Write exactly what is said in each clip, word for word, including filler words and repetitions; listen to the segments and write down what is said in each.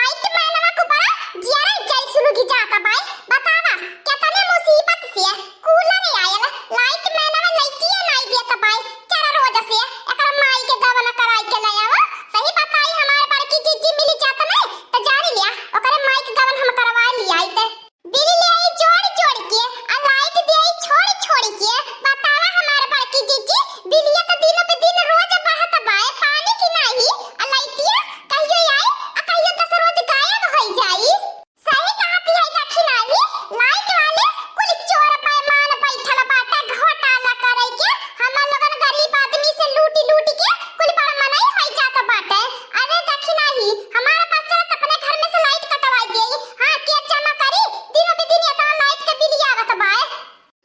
लाइट मैनवा के ऊपर जियरा जल सुलुगी जात बाय। बतावा, केतने मुसीबत से कूलर आयल, लाइट मैनवा लाइटिया नाई देत बाय। चार रोज से एकर माई के गवन कराई के ले आवा। सही बताई, हमार बड़की जीजी मिली जात नहीं त जानी लिया, ओकरे माई के गवन हम करवा लिया। आई ते बिल ले आई जोड़ जोड़ के, आ लाइट दे आई छोड़ छोड़ के। बतावा हमार बड़की जीजी, बिलिया तो दिनों पे दिन रोज बढ़त बाय, पानी की नाही, आ लाइटिया कहियो आई, आ कहियो दस रोज गायब होई जाई। सही कहती है दखिनाही, लाइट वाले कुल चोर बेईमान बैठल बाटे घोटाला करे के। हमर लोगन गरीब आदमी से लूटी लूटी के कुल बड़ मनई होई जात बाटे। अरे दखिनाही, हमारा बच्चा तो अपने घर में से लाइट कटवाई देई। हाँ, के जमा करी? दिनों पे दिन इतना लाइट के बिल आवत बाय।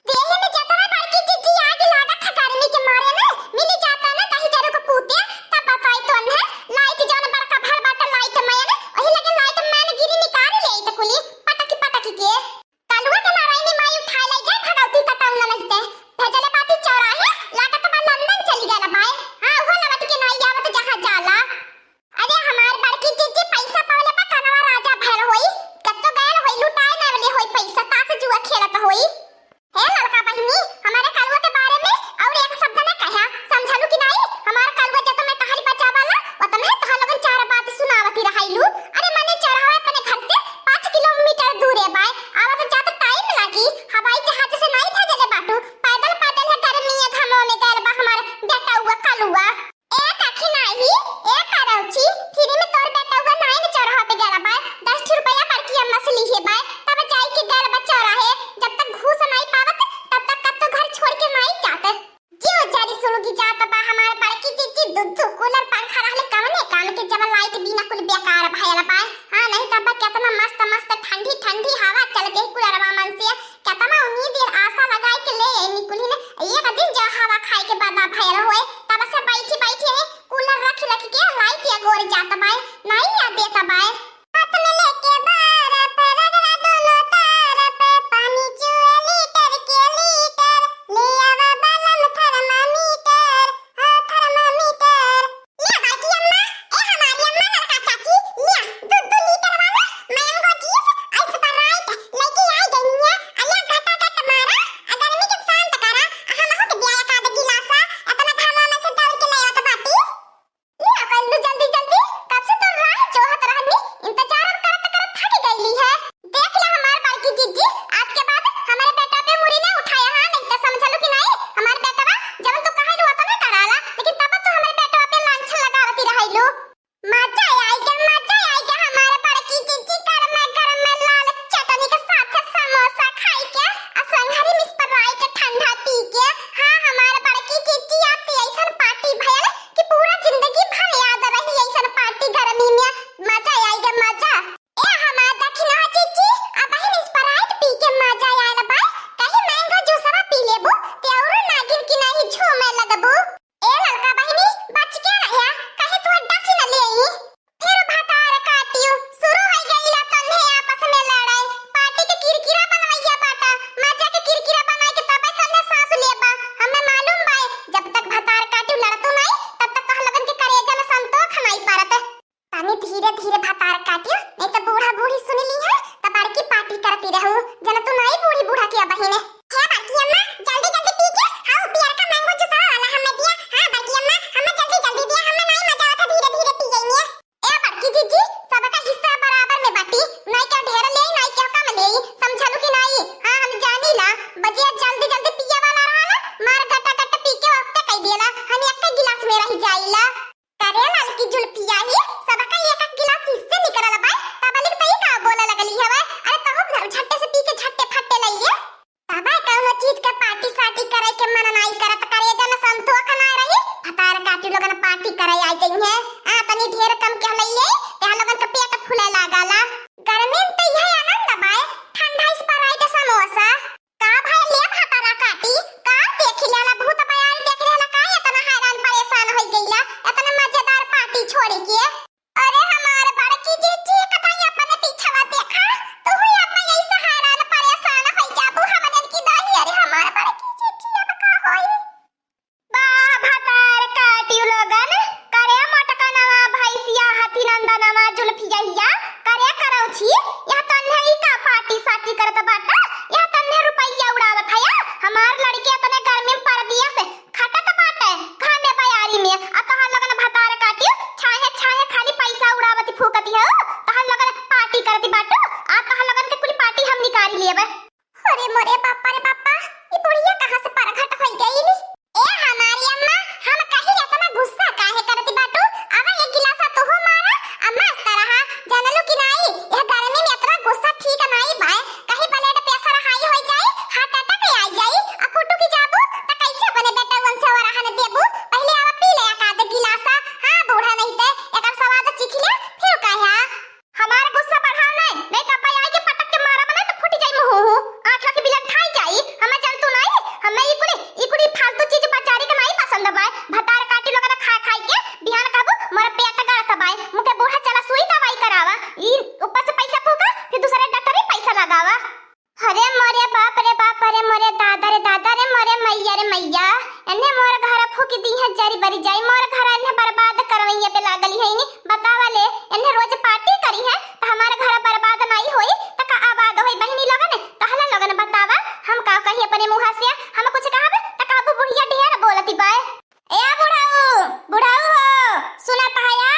देही में जतना बड़की जीजी आग लागत है गर्मी के मारे ना, मिली जाता ना दही जरू के पूते, तब बताई तो है। लाइट जौन बड़का भर बाटे लाइट मैन, वही लगे लाइट मैन गिरी निकाल ले तो कुली पटकी पटकी के। कलुआ के नारायणी माई उठाए ले जाए भगवती कटौना नहीं ते। भेजले बाटी चौराहे, लागत बा लंदन चली गल बाय। हाँ, वो लवट के नाई आवत जहाँ जाला। अरे हमार बड़की जीजी पैसा पवले बा कनवा राजा भर होई, कत्तो गयल होई, लुटाए ना वाले होई पैसा, ताश जुआ खेलत होई। हे ललका बहिनी, हमारे कलुआ के बारे में और एक शब्द न कहा, समझलू कि नहीं? हमार कलुआ जतने टहल बचावाला, उतने तोहर लोगन चार बात सुनावती रहैलू। अरे मने चौराहा अपने घर से पाँच किलोमीटर दूर है बाय, आवत जात टाइम लागी, हवाई जहाज से नहीं भेजले बाटू, पैदल पैदल है गर्मी है घामों में गयल बा हमार बेटौआ कलुआ। ए दखिनाही, ए करौची, फ्री में तोर बेटौआ नाई न चौराहा पे गयल बाय, दस ठो रुपया बड़की अम्मा से लिहे बाय, तब जाई के गयल बा चौराहे, जब तक घूस नाई पावत, तब तक कत्तो घर छोड़ के नाई जात। जियो जारी सुलुगी जात बा हमार बड़की जीजी, दुद्धू कूलर पंखा रहले कवने काम के, जब लाइट बिना कुल बेकार भयल बाय। हाँ, नहीं तब केतना मस्त मस्त ठंडी ठंडी हवा चलत है कूलरवा मन से, केतना उम्मीद और आशा लगाई के ले आईनी कुली ने। एक दिन जो हवा खाए के बाद भयल होए, तब से बैठी बैठी है कूलर रख रख के लाइट या गोर जात बाय, नाई या देत बाय। हाथ में लेके बर्फ, रगड़ा दोनों तरफ, पानी चुए लीटर के लीटर, ले आवा बलम थर्मामीटर, हाँ थर्मामीटर। ले बड़की अम्मा, ए हमारी अम्मा ललका चाची, ले दू दू लीटर वाला मैंगो जूस, Sprite लेके आई गई है। अलिया घटा घट मारा, आ गर्मी के शांत करा, आ हमहू के दिया एक आध गिलास, इतना घामा में से दौड़ के ले आवत बाटी। ले आ कल्लू जल्दी जल्दी, कब से तो राह जोहत रहनी, इंतजार करत करत थक गईली है। देख ले हमार बड़की जीजी, आज के बाद हमारे बेटा पे मुरी ना उठाया, हाँ, नहीं तो समझलू कि नहीं, हमार बेटवा जवन तू कहे लू उतने कराला, लेकिन तब तू हमारे बेटवा पे लांछन लगावती रहलू। मजा आई गे, मजा आई गे हमार बड़की जीजी, गरम गरम लाल चटनी के साथ समोसा खाई के, आ संघरी में Sprite ठंडा पी के। हाँ, हमार बड़की जीजी, आज तो ऐसन पार्टी भयल कि पूरा जिंदगी भर याद रही ऐसन पार्टी गर्मी में। मजा आई गे, मजा। ए हमार दखिना जीजी, अबहिन Sprite पी के मजा आयल बा, कहीं मैंगो जूसवा पी लेबू, ते औरो नागिन की नहीं झूमे लगबू। ए ललका बहिनी, बच के रह्या, कहीं तू डस न लेई। फिर भतार काटियो, शुरू हो गईला तन्हे आपस में लड़ाई। पार्टी के किरकिरा बनवैया बाटा, मजा के किरकिरा बनाई के तबे तन्हे सांस लेबा। हमें मालूम बाय, जब तक भतार काटियो लड़तू नहीं, तब तक तोह लोगन के करेजा में संतोख नहीं परत। तनी धीरे धीरे भतार काटियो, नहीं तो बूढ़ा बूढ़ी सुन ली है, तो बड़की पार्टी करती रहू। जन तू नहीं बूढ़ी बूढ़ा के बहिने। हे बड़की अम्मा, जल्दी जल्दी पी के, हाँ, पियरका मैंगो जूसवा वाला हमें दिया। हाँ, बड़की अम्मा, हमें जल्दी जल्दी दिया, हमें नहीं मजा आवत, धीरे धीरे पी जाइए। ए बड़की जीजी, सबका हिस्सा बराबर में बाटी, नहीं के ढेर ले, नहीं के कम ले, समझलू कि नहीं? हाँ, हम जानी ला, बजिया जल्दी जल्दी पिए वाला रहा ना, मार गटा गट पी के वक्त कह दिया ला, हम एक गिलास में रह जाइला। करे ललकी जुल्फिया ही, सबका एक एक गिलास इससे निकलल बा, तबलिक तई का बोले लगली हवे, अरे तहु झट्टे से पी के झट्टे फट्टे लइए। तबे कौनो चीज के पार्टी सार्टी करे के मन नाई करत, करेजा में संतोख ना रही। भतार काटी लोगन पार्टी करे आ जइहे। आ, तनी ढेर कम के लइए, तहां लोगन के पेट फूले लागला। गर्मी में तो यह कि यहाँ तन्ने ई का पार्टी साटी करत बाटा, यहाँ तन्ने रुपया उड़ावत है। हमार लड़के इतने गर्मी में परदिया से खटत बाटे, घामे बयारी में, आ तोहर लगन भतार काटी, छाहे छाहे खाली पैसा उड़ावती फूकती हो, तोहर लगन पार्टी करती बाटू, आ तोहर लगन के कुल पार्टी हम निकाल लेबे। अरे मोरे बापा रे बापा, ई बुढ़िया कहाँ से परघट होई गई? ए हमारी अम्मा, हम कही इतना गुस्सा काहे करती बाटू? आवा एक गिलासा तोहू मारा, आ मस्त रहा। जानलू कि नाई, यह गर्मी में इतना गुस्सा ठीक नाई बाय। कहीं blood pressure high होई जाई, heart attack आई जाई, आ कुटू की जाबू, त कैसे अपने बेटवन से वरहन देबू? पहले आवा पी ले एक आध गिलासा। हाँ बूढ़ा, नहीं ते एकर स्वाद चीख ले, फिर कहा। हमार गुस्सा बढ़ाओ नहीं, नहीं तो अब्बा आई के पटक के मारा बने तो फूट जाई मुंह हूँ। आँख के बिलन खाई जाई, हमें जन तू नहीं, हमें ई कुली, ई कुली फालतू चीज बाजारी के नहीं पसंद बाय। भतार काटी लोग ना खाए खाए के, बिहान कहबू मोर पेट गड़त बाय, मुके बूढ़ा चला सुई दवाई करावा। ई ऊपर से पैसा फूका, फिर दूसरे डॉक्टर ही पैसा लगावा। अरे मोरे बाप रे बाप, अरे मोरे दादा रे दादा, रे मोरे मैया रे मैया, एन्ने मोर घर फूक दी है, जरी बरी जाई मोर घर, एन्ने बर्बाद करवैया पे लागल है नी। बतावा ले, एन्ने रोज पार्टी करी है, त हमार घर बर्बाद नाई होई, त का आबाद होई बहिनी लोगन? तहला लोगन बतावा, हम का कही अपने मुँहा से, हम कुछ कहब, त कहबू बुढ़िया ढेर बोलती बाय। ए बुढ़ऊ, बुढ़ऊ हो, सुनत हया?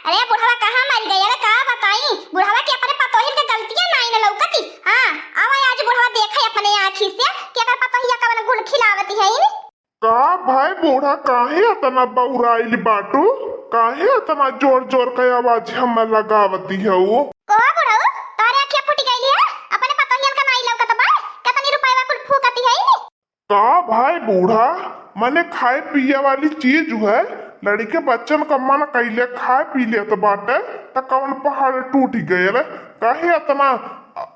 अरे बुढ़वा कहाँ मर गया? अरे का बताई, बुढ़वा के अपने पतोहिन के गलतियाँ नाई न लौकती। हाँ, आवा आज बुढ़वा देखे अपने आँखी से कि एकर पतोहिया कवन गुण खिलावती है इन। का भाई बूढ़ा, काहे अतना बउराइल बाटू? काहे अतना जोर जोर के आवाज हम लगावती हऊ? को बुढ़ऊ, तोरे आँखिया फूट गई है? अपने पतोहियन का नाई लौकत बा? कितनी रुपया कुल फूकती है इन? का भाई बूढ़ा, मने खाए पिए वाली चीज है, लड़के बच्चन का मन कइले खाए पी लेत बाटे, त कवन पहाड़ टूट गयल? काहे अतना अ-,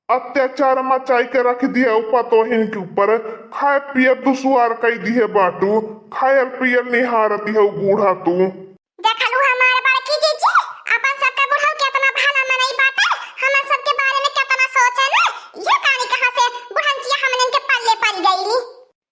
अत्याचार मचाई के रख दिए उ पतोहिन के ऊपर? खाए पिए दुसवार कई दिए बाटू, खायल पियल निहारती है बूढ़ा तू। देखलू हमार बड़की जीजी, अपन सबके बुढ़ऊ केतना भला मनई बाटे, हमन सबके बारे में केतना सोचे न। ये कानी कहाँ से बुढ़ंचिया हमनन के पल्ले पड़ गईली।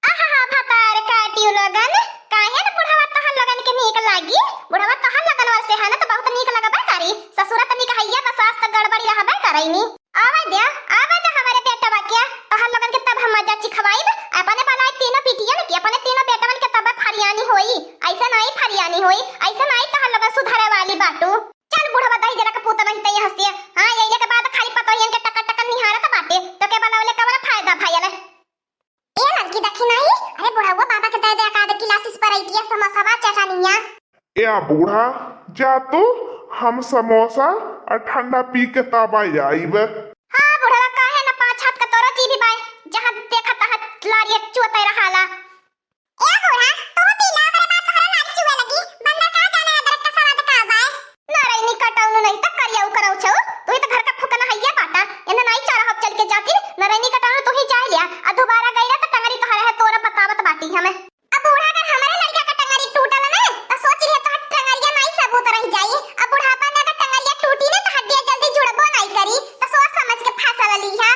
आहा, भतार काटियो लोगन, काहे न बुढ़वा तहन लोगन के नीक लागी? बुढ़वा तहन लोगन वार से है न त बहुत नीक लगबे करी। ससुरा त नीक हइया, बस सास त गड़बड़ी रहबे करैनी। आवे द्या, आवे द्या हमरे बेटवा के, तोहर लोगन के तब हम मजा चिखवाइब। अपने बलाए तीनों बिटियन के, अपने तीनों बेटवन के तब फरियानी होई, ऐसे नाई फरियानी होई, ऐसे नाई तोहर लोगन सुधरे वाली बाटू। चल बुढ़वा दही जला के पूत नहीं तैया हंसिया। हाँ, यही के बाद खाली पतोहियन के टकर टकर निहारत बाटे, तो के बनवले कवन फायदा भयल? ए लड़की देखी नहीं, अरे बुढ़वा बाबा के दे दे एकाध गिलास स्प्राइटिया, समोसा बा, चटनिया। ए बूढ़ा, जा तू, हम समोसा और ठंडा पी के तब आइब। हाँ बुढ़वा, काहे न पाँच हाथ का तोरो जी भी बाय, जहाँ देखा तहाँ लारिया चुअते रहाला। ए बूढ़ा, तू पी ला, ओकरे बाद तोहरे लारी चुए लगी। बंदर का जाने अदरक का स्वाद का बाय। नरैनी कटौनु नहीं त करिया उकरौ छौ, तू ही त घर का फुकना हइया बाटा। एने नाई चारा हब चल के जाती, नरैनी कटौनु तू ही जाए लिया, आ दोबारा गईला त टंगरी तोहरे है, तोरा बतावत बाटी हमें। अब बूढ़ा अगर हमारे लड़का का टंगरी टूटल ना, त सोच रहे तोहर टंगरिया नाई सबूत रह जाई। अब बुढ़ापा में अगर टंगरिया टूटी ना, त हड्डियां जल्दी जुड़बो नाई करी, त सोच समझ के फैसला लीहा।